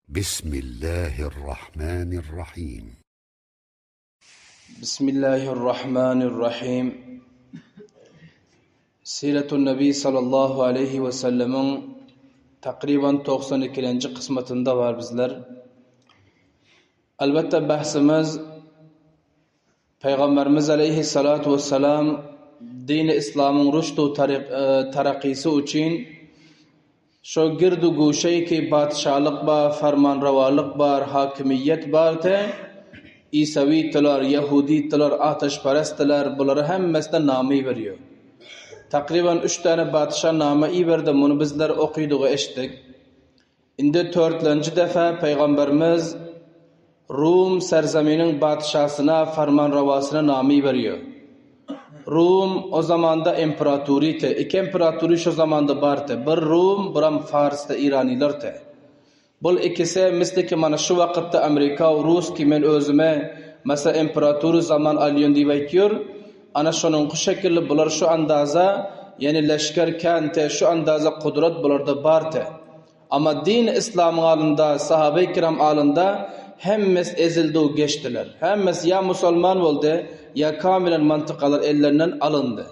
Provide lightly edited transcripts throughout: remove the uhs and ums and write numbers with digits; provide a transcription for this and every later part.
بسم الله الرحمن الرحيم. Bismillahirrahmanirrahim. Siretun Nebi sallallahu aleyhi ve sellemiň takriban 92-nji kysmatynda bar bizler. Elbetde bahsimiz Pygamberimiz aleyhissalatu vesselam dini islamyň rüşd u tarakkysy üçin Şo girdi guşeý ki patyşalyk bar, farmanrowalyk bar, hakimiýet bardy, Isawiýtler, Ýahudytler, ataşperestler, bulary hemmesine name iberýär. Takryban üç däne patyşa name iberdi, muny bizler okydyk we eşitdik. Indi törtlenji defe pygamberimiz Rum serzeminiň patyşasyna, farmanrowasyna name iberýär. Rum o zamanda imperaturydy. Iki imperatury şo zamanda bardy. Bir Rum, biram Farsdy, Iranylardy. Bul ikisi misli ki mana şu wakytda Amerika we Rus ki men özüme masa imperatury zaman alýan diýip aýtýar. Ana şonuňky şekilli bular şu andaza, ýani leşger känti, şu andaza kudrat bularda bardy. Amma dini yslamyň alynda, sahabeý kiram alynda hemmesi ezildi u geçdiler. Hemmesi ýa musalman boldy, ýa kamilen mantykalar ellerinden alyndy.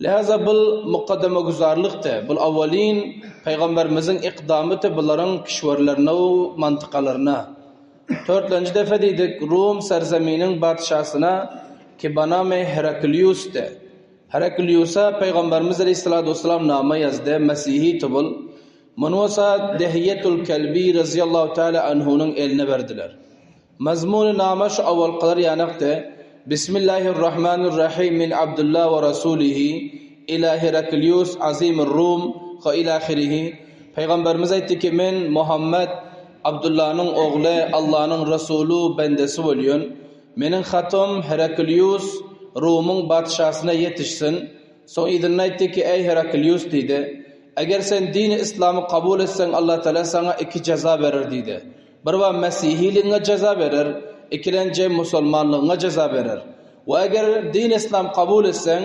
Lihaza bul mukaddemeguzarlykdy. Bul awwalin pygamberimiziň ikdamydy bularyň kişwerlerine u mantykalaryna. Törtlenji defe diýdik, Rum serzeminiň patyşasyna ki banamy Herakliusdy. Herakliusa Pygamberimiz aleýhissalatu wessalam nama ýazdy, Mesihi tubul. Muny bolsa Dehiýetul Kelbi razyýallahu taala anhunyň eline berdiler. Mazmuny nama şu awalkylar ýanakdy, Bismillahirrahmanirrahim min Abdullah we rasulihi ila Heraklius azimir Rum we ila ahirihi. Pygamberimiz aýtdy ki, Men Muhammet, Abdullanyň ogly, Allanyň resuly, bendesi bolýan. Meniň hatym Heraklius, Rumyň patyşasyna ýetişsin. Soň yzynda aýtdy ki, Eý Heraklius diýdi, eger sen dini yslamy kabul etseň Allatagala saňa iki jeza berer diýdi. Bir wa mesihiligiňe jeza berer, ikilenji musulmanlygyňa jeza berer. We eger dini yslam kabul etseň,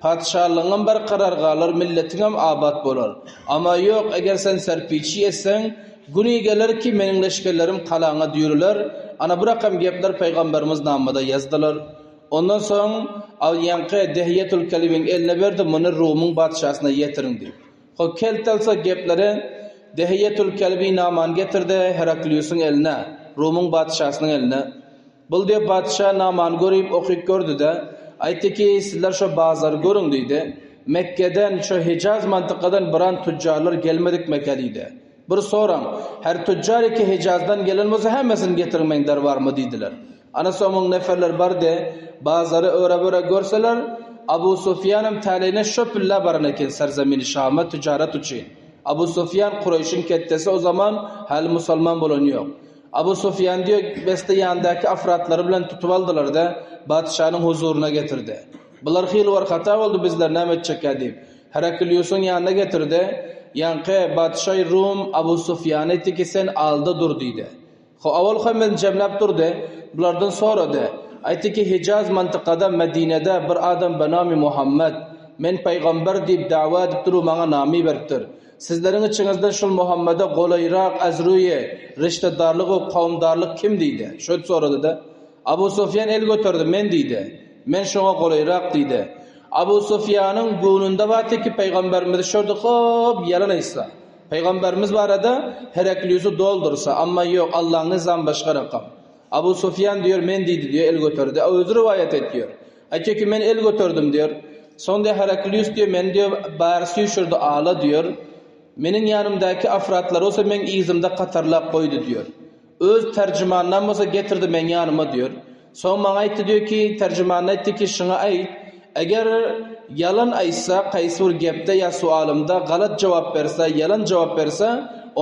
patyşalygyňam berkarar galar, milletiňem abat bolar. Amma ýok, eger sen serpiçi etseň, Güni geler ki, meniň leşgerlerim galaňa düýrüler. Ana bu rakam gepler pygamberimiz namada ýazdylar. Ondan soň al ýaňky Dehiýetul Kelibiň eline berdi, muny Rumyň patyşasyna ýetiriň diýip. Hol keltelsa gepleri Dehiýetul Kelibi namany getirdi Herakliusyň eline, Rumyň patyşasynyň eline. Bul diýip patyşa namany görüp okyp gördi-de, aýtdy ki, sizler şo bazary görüň diýdi. Mekgeden, şo Hijaz mantykadan biran tüjjarlar gelmedikmeka diýdi. Bir soraň, her tüjjar ki Hijazdan gelen bolsa hemmesini getiriň meň derbaryma diýdiler. Ana soň neferler bardy, bazary öre-böre görseler, Abu Sufýanam täleýine şo pille baran eken serzemini Şama tüjaret üçin. Abu Sufýan Kureýşiň ketdesi o zaman häli musalman bolan ýok. Abu Sufýan diýip, beste ýanyndaky afratlary bilen tutup aldylar-da, patyşanyň huzuryna getirdi. Bular hili bir hata boldy, bizler näme etjekkä diýip, Herakliusyň ýanyna getirdi. Ýaňky patyşaýy Rum Abu Sufýana aýtdy ki, sen alda dur diýdi. Ho, awal hemmesini jemläp durdy, bulardan sorady. Aýtdy ki, Hijaz mantykada, Medinede bir adam benami Muhammet, men pygamber diýip dawa edip dur we maňa namy beripdir. Sizleriň içiňizden şul Muhammede golaýrak azruýy, riştedarlyk we kowumdarlyk kim diýdi. Şöýdüp sorady-da. Abu Sufýan el göterdi, Men diýdi. Men şoňa golaýrak diýdi. Abu Sufýanyň göwnünde bardy ki, pygamberimizi şurdy hop ýalan aýtsa. Pygamberimiz barada Herakliusy doldursa, amma ýok, Allaň nyzamy başga rakam. Abu Sufýan diýer, men diýdi diýýär, el göterdi. Özi rowaýat etýär. Aýtýar ki, men el göterdim diýer. Soň diýer, Heraklius diýer, meni diýer, bäri süýşürdi, ala diýer. Meniň ýanymdaky afratlary bolsa meň yzymda katarlap goýdy diýer. Öz terjimanynam bolsa getirdi meň ýanyma diýer. Soň maňa aýtdy diýer ki, terjimanyna aýtdy ki, şuňa aýt, eger ýalan aýtsa, kaýsy bir gepde ýa sualymda galat jogap berse, ýalan jogap berse,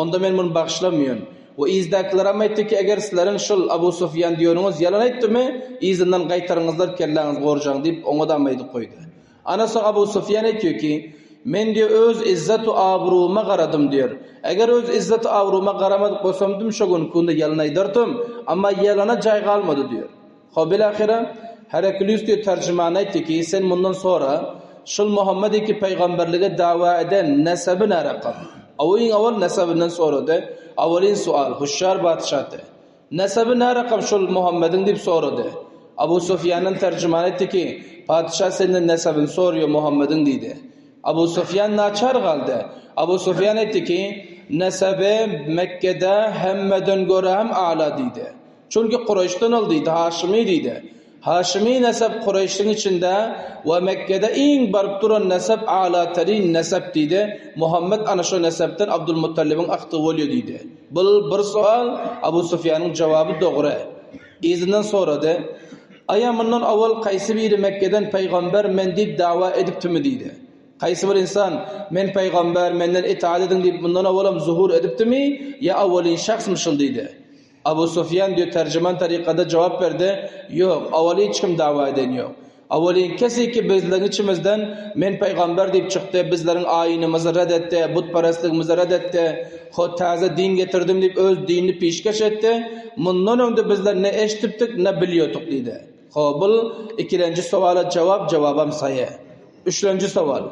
onda men muny bagyşlamaýan. We yzdakylaram aýtdy ki, eger sizleriň şul Abu Sufýan diýeniňiz ýalan aýtdymy, yzyndan gaýtaryňyzlar kelläňizi gorjaň diýip, oňa-dam aýdyp goýdy. Ana soň Abu Sufýan aýtýar ki, Men diýýär, öz izzet-u abruwyma garadym diýýär. Eger öz izzet-u abruwyma garamadyk bolsamdym, şo günki günde ýalan aýdardym, amma ýalana jaý galmady diýýär. Ho bilahyra, Heraklius diýýär terjimana aýtdy ki, sen mundan sora, şul Muhammet iki pygamberlige dawa eden nesebi närakam? Iň owal nesebinden sorady. Awalyn sual, hüşşar patyşaty. Nesebi nä rakam şol Muhammediň diýip sorady. Abu Sufýandan terjiman etdi ki, Patyşa senden nesebini soraýar Muhammediň diýdi. Abu Sufýan naçar galdy. Abu Sufýan aýtdy ki, Nesebi Mekgede hemmeden görä hem ala diýdi. Çünki Kureýşden ol diýdi, Haşymy diýdi. Haşymy nesep Kureýşiň içinde we Mekgede iň baryp duran nesep alaterin nesep diýdi. Muhammet ana şo nesepden Abdulmutallybyň agtygy bolýar diýdi. Bul bir sowal, Abu Sufýanyň jogaby dogry. Yzyndan sorady, Aýa mundan owal kaýsy biri Mekgeden pygamber men diýip dawa edipdimi diýdi. Kaýsy bir ynsan men pygamber, menden itaat ediň diýip mundan owalam zuhur edipdimi ýa owalyn şahsmy şul diýdi. Abu Sufýan diýip terjiman tarykada jogap berdi, Ýok, owal hiç kim dawa eden ýok. Owalyn kesiki bizleriň içimizden men pygamber diýip çykdy, bizleriň aýynymyzy red etdi, butperestligimizi red etdi, ho täze din getirdim diýip öz dinini pişkeş etdi, mundan öňde bizler ne eşidipdik, ne bilýotuk diýdi. Ho bul ikilenji sowala jogap, jogabam saýy. Üçlenji sowal.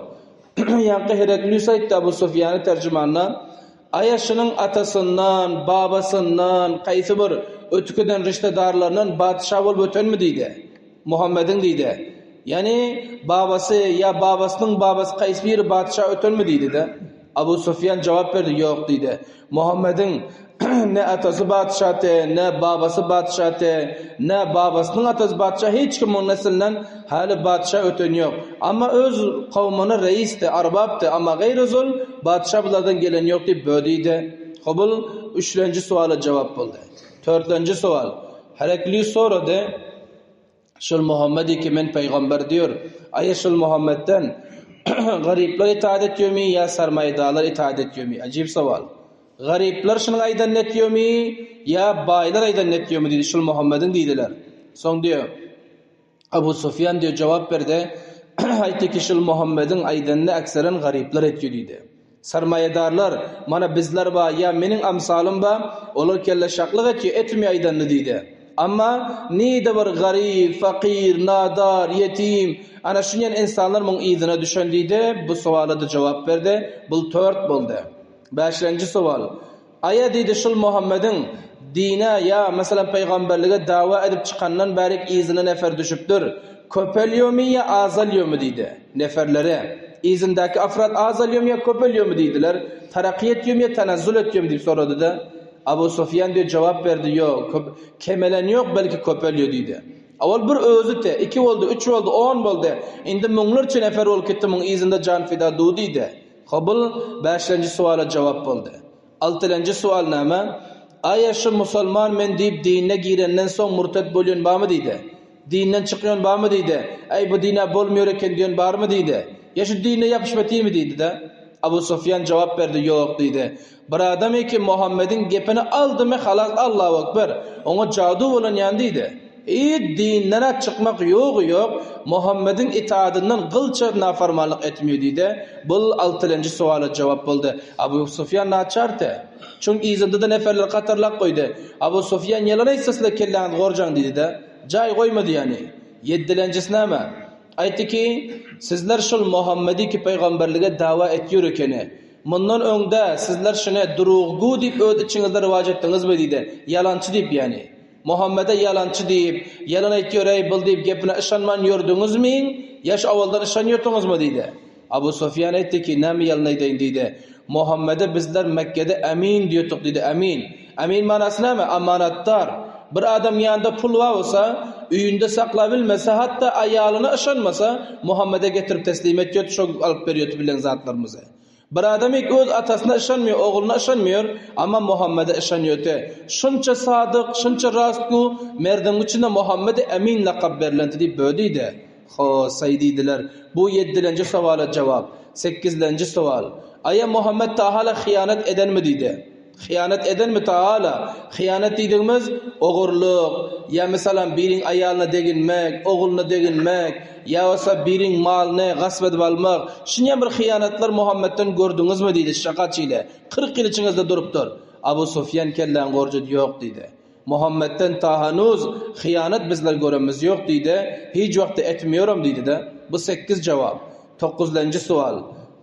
Ýaňky Hereklius aýtdy Abu Sufýany terjimanyna, Aýa şunuň atasyndan, babasyndan, kaýsy bir ötükiden riştedarlaryndan patyşa bolup ötenmi diýdi. Muhammediň diýdi. Ýagny babasy ýa babasynyň babasy kaýsy biri patyşa ötenmi diýdi-de. Abu Sufýan jogap berdi, Ýok diýdi. Muhammediň ne atasy patyşaty, ne babasy patyşaty, ne babasynyň atasy patyşa, hiç kim onuň neslinden häli patyşa öten ýok. Amma öz kowumyna reisdi, arbapdy, amma gaýry zul patyşa bulardan gelen ýok diýip bö diýdi. Hobul üçlenji sowala jogap boldy. Törtlenji sowal. Hereklius sorady. Şol Muhammedi ki men pygamber diýür. Aýa şol Muhammedden garyplar itaat etýärmi ýa sarmaýadarlar itaat etýärmi? Ajyp sowal. Garyplar şunuň aýdanyny etýärmi ýa baýlar aýdanyny etýärmi diýdi şol Muhammediň diýdiler. Soň diýýär Abu Sufýan diýýär jogap berdi. Aýtdy ki şol Muhammediň aýdanyny akseren garyplar etýär diýdi. Sarmaýadarlar, mana bizler bar, ýa meniň amsalym bar, olar kelleşaklyk etýär, etmeýär aýdanyny diýdi. Amma nirde bir garyp, fakyr, nadar, ýetim, ana şunýan ynsanlar muň yzyna düşen diýdi, bu sowala-da jogap berdi, bul tört boldy. Bäşlenji sowal. Aýa diýdi şul Muhammediň dine ýa meselem pygamberlige dawa edip çykandan bärik yzyna nefer düşüpdir. Köpelýomy ýa azalýomy diýdi. Neferleri. Yzyndaky afrat azalýomy ýa köpelýomy diýdiler. Taraky etýomy ýa tanazzul etýomy diýip soradyda. Abu Sufýan diýip jogap berdi ýok köp kemelen ýok belki köpelýo diýdi. Owal bir özi te, iki boldy, üç boldy, on boldy. Indi müňlerçe nefer bolup gitdi muň yzynda jan fida du diýdi. Hobul bäşlenji sowala jogap boldy. Altylenji sowal näme? Aýa şu musalman men diýip dinine girenden soň murtet bolýan barmy diýdi. Dinden çykýan barmy diýdi. Äý bu dinä bolmaýar eken diýen barmy diýdi. Ýa şu dine ýapyşma diými diýdi-de. Abu Sufýan jogap berdi ýok diýdi. Bir adam eki Muhammediň gepini aldymy halas Allahu ekber. Oňa jadu bolan ýan diýdi. Hiç dinden-ä çykmak ýogy ýok, Muhammediň itaadyndan gylça nafarmanlyk etmiýo diýdi. Bul altylenji sowala jogap boldy. Abu Sufýan naçardy. Çünki yzynda-da neferleri katarlap goýdy. Abu Sufýan ýalan aýtsa sizler kelläňizi gorjaň diýdi-de, jaý goýmady ýany. Ýeddilenjisi näme? Aýtdy ki, sizler şul Muhammedi ki pygamberlige dawa etýur ekeni. Mundan öňde sizler şuny duruggu diýip öz içiňizde rywaç etdiňizmi diýdi. Ýalançy diýip ýany. Muhammede ýalançy diýip, ýalan aýtýor-eý bul diýip gepine yşanman ýördüňizmi? Ýa şu owaldan yşanýordyňyzmy? diýdi. Abu Sufýan aýtdy ki, näme ýalan aýdaýyn diýdi. Muhammede bizler Mekgede Emin diýýärdik diýdi, Emin. Emin manasy näme? Amanatdar. Bir adam ýanynda pul bar bolsa, öýünde saklabilmese, hatda aýalyna yşanmasa, Muhammede getirip teslim etýärdi, şo alyp berýärdi bilen zatlarymyzy. Bir adam ik öz atasyna yşanmýar, ogluna yşanmýar, amma Muhammede yşanýardy. Şunça sadyk, şunça rastgü merdiň içinde Muhammede Emin lakap berlendi diýip bö diýdi. Ho, saý diýdiler. Bu ýeddilenji sowala jogap. Sekizlenji sowal. Aýa Muhammet Tahala hyýanat edenmi diýdi. Hyýanat edenmi Taala? Hyýanat diýdigimiz ogurlyk, ýa mesalam biriň aýalyna deginmek, ogluna deginmek, ýa bolsa biriň malyny gasp edip almak. Şunýan bir hyýanatlar Muhammetden gördüňizmi diýdi şakaç ile. 40 ýyl içiňizde durupdyr. Abu Sufýan kelläni gorjady ýok diýdi. Muhammetden tahanuz hyýanat bizler göremiz ýok diýdi. Hiç wagtda etmiýoram diýdi-de. Bu sekiz jogap. Dokuzlenji sowal.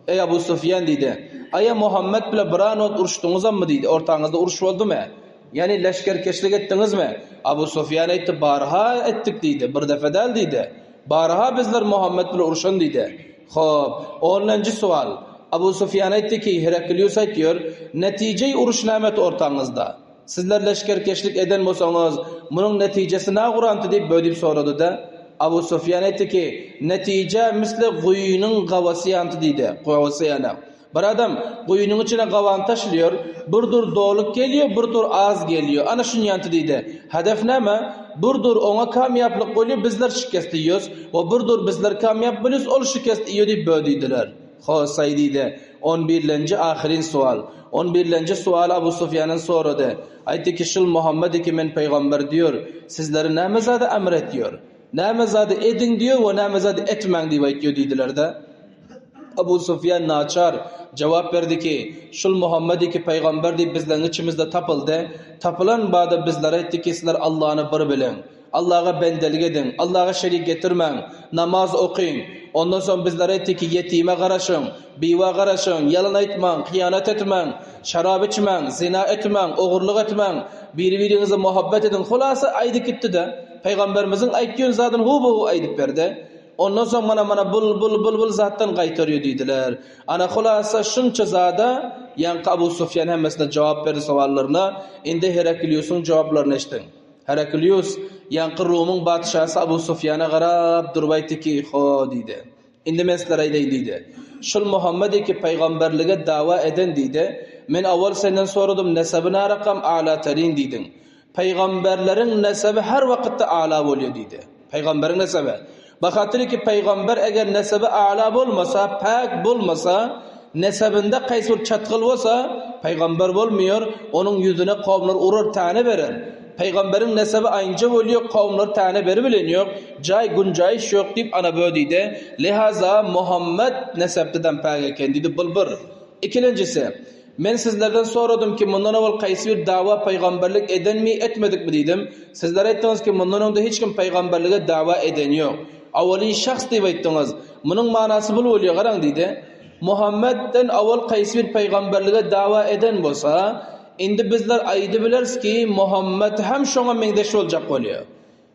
Eý Abu Sufýan diýdi. Aýa Muhammet bile biran wagt uruşdyňyzammy diýdi. Ortaňyzda uruş boldumy? Ýagny leşgerkeşlik etdiňizmi? Abu Sufýan aýtdy, Barha etdik diýdi. Bir depe däl diýdi. Barha bizler Muhammet bile uruşan diýdi. Hop, onlanjy sowal. Abu Sufýan aýtdy ki, Heraklius aýtýar, Netijeý uruş nämet ortaňyzda? Sizler leşgerkeşlik eden bolsaňyz, munuň netijesi naguranty diýip bödip sorady-da, Abu Sufýan aýtdy ki, Netije misli guýynyň gawasy ýanty diýdi, gawasy ýana. Bir adam guýynyň içine gawany taşlýar, bir dur dolup gelýär, bir dur az gelýär. Ana şunýanty diýdi. Hedef näme? Bir dur oňa kamýaplyk bolýar, bizler şikest iýýäs, we bir dur bizler kamýap bolýas, ol şikest iýýär diýip bö diýdiler. Hosaý diýdi. On birlenji ahyryn sowal. On birlenji sowaly Abu Sufýandan sorady. Aýtdy ki, Şul Muhammet iki men pygamber diýür. Sizleri näme zada emr etýär? Näme zady ediň diýür we näme zady etmäň diýip aýtýar diýdiler-de. Abu Sufýan naçar jogap berdi ki, Şul Muhammet iki pygamber diýip bizleriň içimizde tapyldy. Tapylan bada bizlere aýtdy ki, sizler Allany bir biliň. Allaha bendelik ediň, Allaha şerik getirmäň, namaz okyň. Ondan soň bizlere aýtdy ki, ýetime garaşyň, biwa garaşyň, ýalan aýtmaň, hyýanat etmäň, şarap içmäň, zina etmäň, ogurlyk etmäň, biri-biriňize muhabbet ediň. Hulasa aýdyp gitdi-de, Pygamberimiziň aýtýan zadyny hubuhu aýdyp berdi. Ondan soň mana mana bul bul bul bul zatdan gaýtarýar diýdiler. Ana hulasa şunça zada ýaňky Abu Sufýan hemmesine jogap berdi sowallaryna. Indi Herakliusyň jogaplaryny eşdiň. Heraklius ýaňky Rumyň patyşasy Abu Sufýana garap durup aýtdy ki, Ho, diýdi. Indi men sizlere aýdaýyn diýdi. Şul Muhammet ki pygamberlige dawa eden diýdi. Men owal senden soradym, nesebi narakam ala terin diýdiň. Pygamberleriň nesebi her wakytda ala bolýar diýdi. Pygamberiň nesebi. Bahatyr ki pygamber eger nesebi ala bolmasa, päk bolmasa, nesebinde kaýsy bir çatgyl bolsa, pygamber bolmaýar, onuň ýüzüne kowumlar urar, täne berer. Pygamberiň nesebi aýynja bolýar, kowumlar täne beribilen ýok, jaý günjaýyş ýok diýip ana bö diýdi. Lihaza Muhammet nesepdeden päk eken diýdi, bul bir. Ikilenjisi, Men sizlerden soradym ki, mundan owal kaýsy bir dawa pygamberlik edenmi, etmedikmi diýdim. Sizler aýtdyňyz ki, mundan öňde hiç kim pygamberlige dawa eden ýok. Awalyn şahs diýip aýtdyňyz. Munuň manasy bul bolýar, garaň diýdi. Muhammetden owal kaýsy bir pygamberlige dawa eden bolsa, indi bizler aýdybileris ki, Muhammet hem şoňa meňzeş boljak bolýar.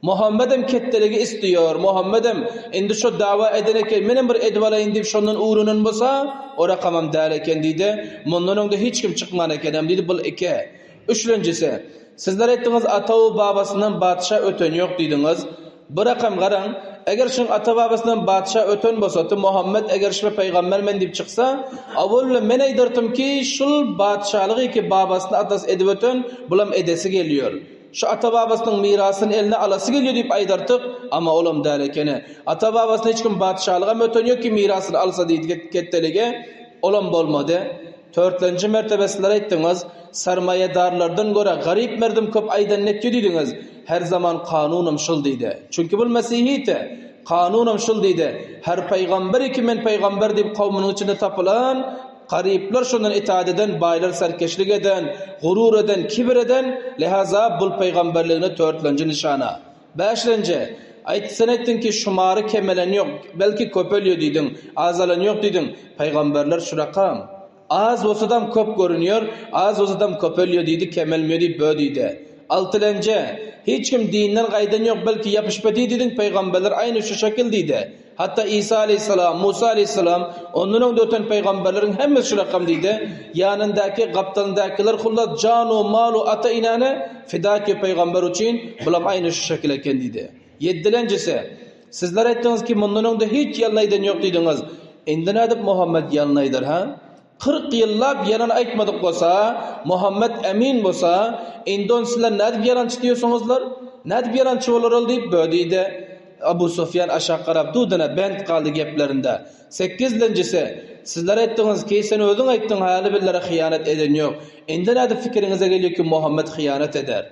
Muhammedem ketdeligi isleýär, Muhammedem indi şo dawa eden eken, menem bir edip alaýyn diýip şondan ugrenen bolsa, o rakamam däl eken diýdi. Mundan öňde hiç kim çykman ekenem diýdi, bul iki. Üçlenjisi, sizler aýtdyňyz ata-u-babasyndan patyşa öten ýok diýdiňiz. Bu rakam garaň, eger şuň ata-babasyndan patyşa öten bolsady, Muhammet eger şbe pygamber men diýip çyksa, awal bilen men aýdardym ki, şul patyşalygy ki babasyny atasy edip öten, bulam edesi gelýär. Şu ata-babasynyň mirasyny eline alasy gelýär diýip aýdartyk, amma olam däl ekeni. Ata-babasyna hiç kim patyşalygam öten ýok ki mirasyny alsa diýdi ketdelige, olam bolmady. Törtlenji mertebe sizler aýtdyňyz, sarmaýadarlardan görä garyp merdim köp aýdan netýe diýdiňiz, her zaman kanunam şul diýdi. Çünki bul mesihite, kanunam şul diýdi. Her pygamber ki men pygamber diýip kowmunyň içinde tapylan, Garyplar şondan itaat eden, baýlar serkeşlik eden, gurur eden, kibir eden, lihaza bul pygamberligine törtlenji nyşana. Bäşlenji, aýt, sen aýtdyň ki, şumary kemelen ýok, belki köpelýär diýdiň, azalan ýok diýdiň, pygamberler şu rakam. Az bolsadam köp görünýär, az bolsadam köpelýär diýdi, kemelmeýär diýip bö diýdi. Altylenji, hiç kim dinden gaýdan ýok, belki ýapyşpedi diýdiň, pygamberler aýny şu şekil diýdi. Hatda Isa aleýhissalam, Musa aleýhissalam, ondan öňde öten pygamberleriň hemmesi şu rakam diýdi. Ýanyndaky, gapdalyndakylar hullas jan-u, mal-u, ata-enäni fida etdi pygamber üçin, bulam aýny şu şekil eken diýdi. Ýedilenjisi, Sizler aýtdyňyz ki, mundan öňde hiç ýalan aýdan ýok diýdiňiz. Indi nädip Muhammet ýalan aýdar, hä? 40 ýyllap ýalan aýtmadyk bolsa, Muhammet emin bolsa, indi ony sizler nädip ýalançy diýýärsiňizler? Nädip ýalançy bolar ol diýip, bö diýdi. Abu Sufýan aşak garap dudana bent galdy geplerinde. Sekizlenjisi, Sizler aýtdyňyz ki, sen özüň aýtdyň häli bizlere hyýanat eden ýok. Indi nädip pikiriňize gelýär ki Muhammet hyýanat eder?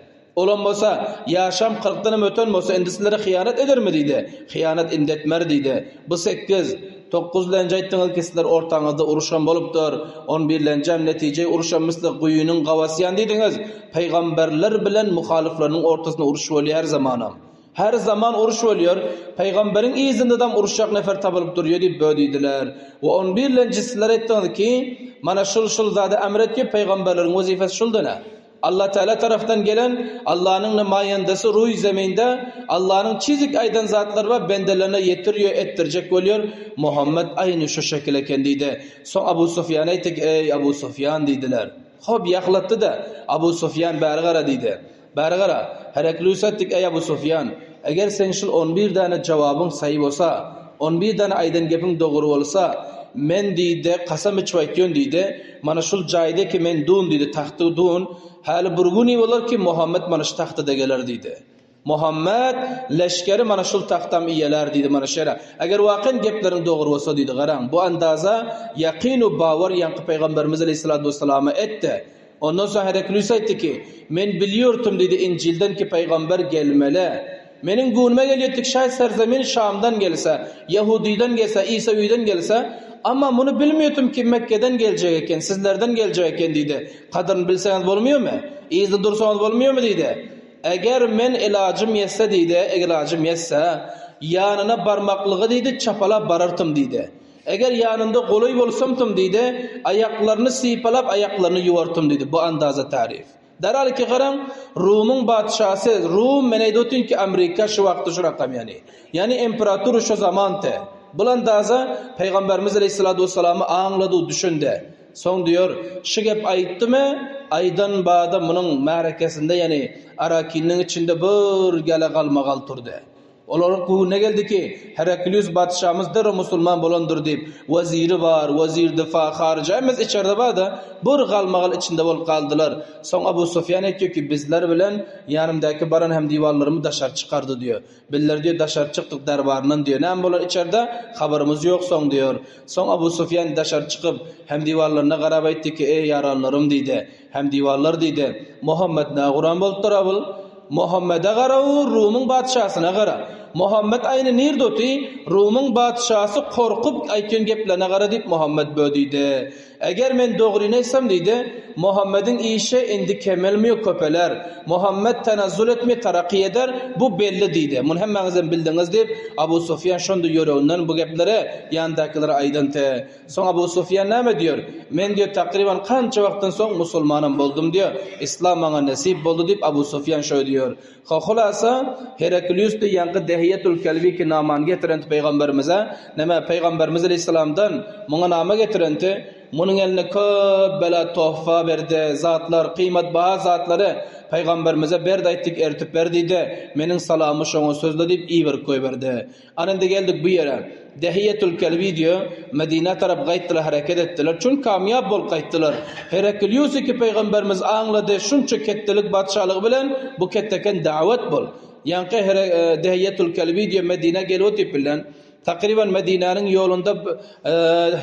Olam bolsa, ýaşam kyrkdanam öten bolsa indi sizlere hyýanat edermi diýdi. Hyýanat indi etmer diýdi. Bu sekiz. Dokuzlenji aýtdyňyz ki sizler ortaňyzda uruşam bolupdyr. On birlenjem netije uruşam misli guýynyň gawasýan diýdiňiz. Pygamberler bilen muhalyflarynyň ortasynda uruş bolýar her zamanam. Her zaman uruş bolýar. Pygamberiň yzyndadam uruşjak nefer tapylyp durýar diýip bö diýdiler. We on birlenjisiler aýtdyňyz ki, mana şul-şul zady emr etýär, pygamberleriň wezipesi şuldan-a. Allatagala tarapdan gelen Allanyň nemaýandasy ruý zeminde Allanyň çizik aýdan zatlary bar bendelerine ýetirýär, etdirjek bolýar. Muhammet aýny şu şekil eken diýdi. Soň Abu Sufýana aýtdy ki, eý Abu Sufýan diýdiler. Hop ýaklatdy-da, Abu Sufýan bäri gara diýdi. Bäri gara, Hereklius aýtdy ki, eý Abu Sufýan, eger seň şul on bir däne jogabyň saýy bolsa, on bir däne aýdan gepiň dogry bolsa, men diýdi, kasam içip aýtýan diýdi, mana şul jaýda ki men dun diýdi, tagty dun, häli bir güni bolar ki, Muhammet mana şu tagtada geler diýdi. Muhammet leşgeri mana şul tagtam iýelär diýdi, mana şeýle. Eger wakan gepleriň dogry bolsa diýdi, garaň, bu andaza ýakyn u bawar ýaňky pygamberimiz aleýhissalatu wessalama etdi. Ondan soň Hereklius aýtdy ki, Men bilýortym diýdi Injilden ki pygamber gelmeli. Meniň göwnüme gelýärdi ki şaýt serzemin Şamdan gelse, Ýahudydan gelse, Isawydan gelse, amma muny bilmeýärdim ki Mekgeden geljek eken, sizlerden geljek eken diýdi. Gadyryny bilseňiz bolmaýarmy? Yzda dursaňyz bolmaýarmy diýdi. Eger men ilajym ýetse diýdi, ilajym ýetse, ýanyna barmaklygy diýdi, çapalap barartym diýdi. Eger ýanynda golaý bolsamtym diýdi, aýaklaryny sypalap aýaklaryny ýuwartym diýdi. Bu andaza taryf. Derhal ki garaň, Rumyň patyşasy, Rum men aýdyp otyryn ki Amerika şu wagtda şu rakam ýany. Ýani imperatur şu zaman te. Bul andaza Pygamberimiz aleyhissalatu vesselamy aňlady, düşündi. Soň diýor, şu gep aýtdymy, aýdan bada munuň märekesinde ýani Arakinniň içinde bir gele galmagal turdy. Olaryň göwnüne geldi ki, Heraklius patyşamyz derrew musulman bolandyr diýip, weziri bar, wezir difa, haryja hemmesi içerde bar-da, bir galmagal içinde bolup galdylar. Soň Abu Sufýan aýtýar ki, bizler bilen ýanymdaky baran hemdiwarlarymy daşary çykardy diýýär. Bizler diýýär, daşary çykdyk derbaryndan diýýär. Näme bolar içerde, habarymyz ýok soň diýýär. Soň Abu Sufýan daşary çykyp, hemdiwarlaryna garap aýtdy ki, eý ýaranlarym diýdi. Hemdiwarlar diýdi, Muhammet näguran bolupdyr-a bul? Muhammede gara u Rumyň patyşasyna gara. Muhammet aýny nirde oty? Rumyň patyşasy gorkup aýtýan geplerine gara diýip Muhammet bö diýdi. Eger men dogryny aýtsam diýdi, Muhammediň işi indi kemelmiýo köpeler. Muhammet tenezzul etmiýo taraky eder, bu belli diýdi. Muny hemmäňizem bildiňiz diýip, Abu Sufýan şonda ýüreginden bu gepleri ýanyndakylara aýdan te. Soň Abu Sufýan näme diýer? Men diýer, takryban kança wagtdan soň musulmanam boldum diýer. Yslam maňa nesip boldy diýip Abu Sufýan şoý diýer. Hulasa, Heraklius diýen ýaňky Dehiýetul Kelbi ki namany getirenti pygamberimize, näme pygamberimiz aleýhissalamdan muňa nama getirenti, munuň eline köp bela tohfa berdi, zatlar, gyýmatbaha zatlary pygamberimize berdi aýtdyk ertip ber diýdi, meniň salamymy şoňa sözle diýip iberip goýberdi. Ana indi geldik bu ýere. Dehiýetül Kelbi diýe, Medinä tarap gaýtdylar, hereket etdiler. Çün kamýap bolup gaýtdylar. Herakliusy ki pygamberimiz aňlady, şunça ketdelik patyşalygy bilen bu ketdeken dawet bol. Ýaňky Dehiýetül Kelbi diýe Medinä gelip otyp bilen, takryban Medinäniň ýolunda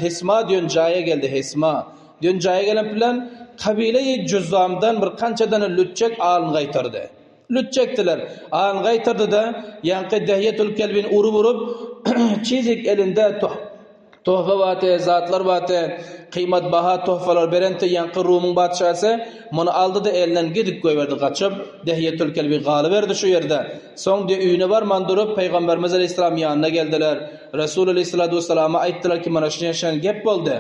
Hisma diýen jaýa geldi, Hisma diýen jaýa gelen bilen kabile-i Jüzzamdan bir kançadana lütjek alyn gaýtardy. Lüt çekdiler. Agyny gaýtardy-da, ýaňky Dehýetül Kelbini urup-urup, çizik elinde tohfa bardy, zatlar bardy, kyýmatbaha tohfalar berenti ýaňky Rumyň patyşasy muny aldy-da elinden gidip goýberdi gaçyp, Dehýetül Kelbi galyberdi şu ýerde. Soň diýe öýüne barman durup, Pygamberimiz aleýhissalam ýanyna geldiler. Resul aleýhissalatu wessalama aýtdylar ki, mana şunýa-şunýa gep boldy.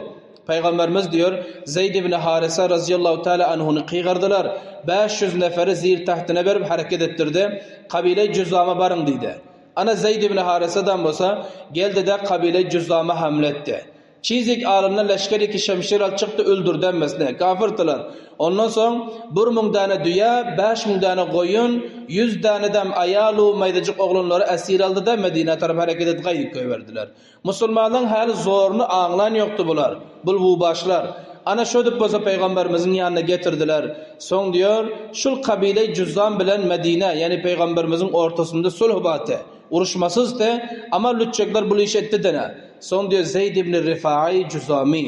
Pygamberimiz diýer, Zeýd ibn Harysa razyýallahu taala anhuny kygyrdylar. 500 neferi zir tagtyna berip hereket etdirdi. Kabile Jüzama baryň diýdi. Ana Zeýd ibn Harysadan bolsa, geldi-de kabile Jüzama hamle etdi. Çizik alyndan leşger iki şemşir alyp çykdy, öldürdi hemmesini. Kafirdiler. Ondan soň bir müň däne düýe, 5000 däne goýun, ýüz dänedem aýal-u maýdajyk oglanlary esir aldy-da Medinä tarap hereket edip gaýdyp goýberdiler. Musulmanlaryň häli zoruny aňlan ýokdy bular, bul bubaşlar. Ana şödüp bolsa pygamberimiziň ýanyna getirdiler. Soň diýor, şul kabile Jüzzam bilen Medine, ýani pygamberimiziň ortasynda sulh bardy. Uruşmasyzdy, ama lütjekler bul iş etdi dene. Soň diýor Zeýd ibn Rifai Jüzzamy,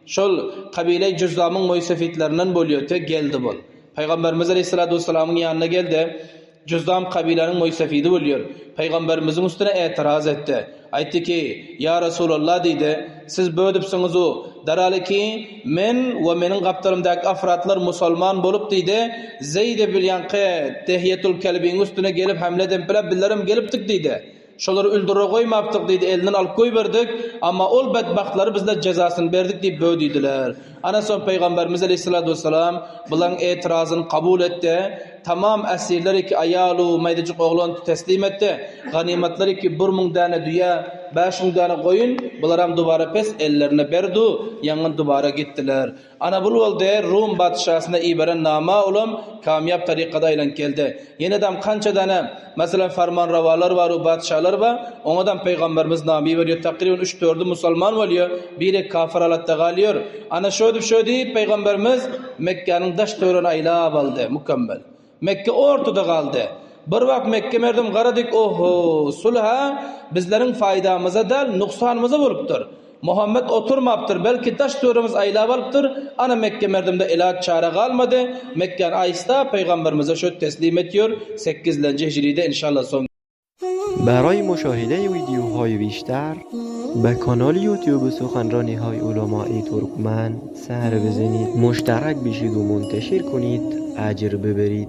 şol kabile Jüzzamyň moýsefitlerinden bolýardy, geldi bul. Pygamberimiz aleýhissalatu wessalamyň ýanyna geldi. Jüzdam kabylanyň moýsefidi bolýar. Pygamberimiziň üstüne etiraz etdi. Aýtdy ki, Ýa Resulallah diýdi, siz bödüpsiňiz-u, daraly ki, men we meniň gapdalymdaky afratlar musalman bolup diýdi, Zeýd ibn ýaňky Dehýetul Kelbiň üstüne gelip hemle edempile bizlerem gelipdik diýdi. Şolary öldüre goýmapdyk diýdi, elinden alyp goýberdik, amma ol betbagtlary bizler jezasyny berdik diýip bö diýdiler. Ana soň Pygamberimiz aleýhissalatu wessalam bularyň etirazyny kabul etdi, tamam esirleri ki aýal-u maýdajyk oglan teslim etdi, ganymatlary ki 1000 däne düýe, 5000 däne goýun, bularam dubara pes ellerine berdu, ýaňyn dubara gitdiler. Ana bul boldy Rum patyşasyna iberen nama olam kamýap tarykada aýlanyp geldi. Ýenedam kança dana meselem farmanrawalar bar u patyşalar bar oňadam pygamberimiz nama iberýär takryban üç dördi musalman bolýar biri kafir halatda galýar. Ana şödüp şödüp pygamberimiz Mekgäniň daş töweregini aýlap aldy mükemmel. Mekge ortada galdy. Bir wagt Mekge merdim garadyk oho sulha bizleriň faýdamyza däl nuksanymyza bolupdyr. Muhammet oturmapdyr belki daş töweregimiz aýlap alypdyr ana Mekge merdimde ilaç çare galmady Mekgäni aýsta pygamberimize şöt teslim etýör sekizlenji hijride inşallah soň برای مشاهده ویدیوهای بیشتر به کانال یوتیوب سخنرانی های علمای ترکمن سر بزنید مشترک بشید و منتشر کنید اجر ببرید.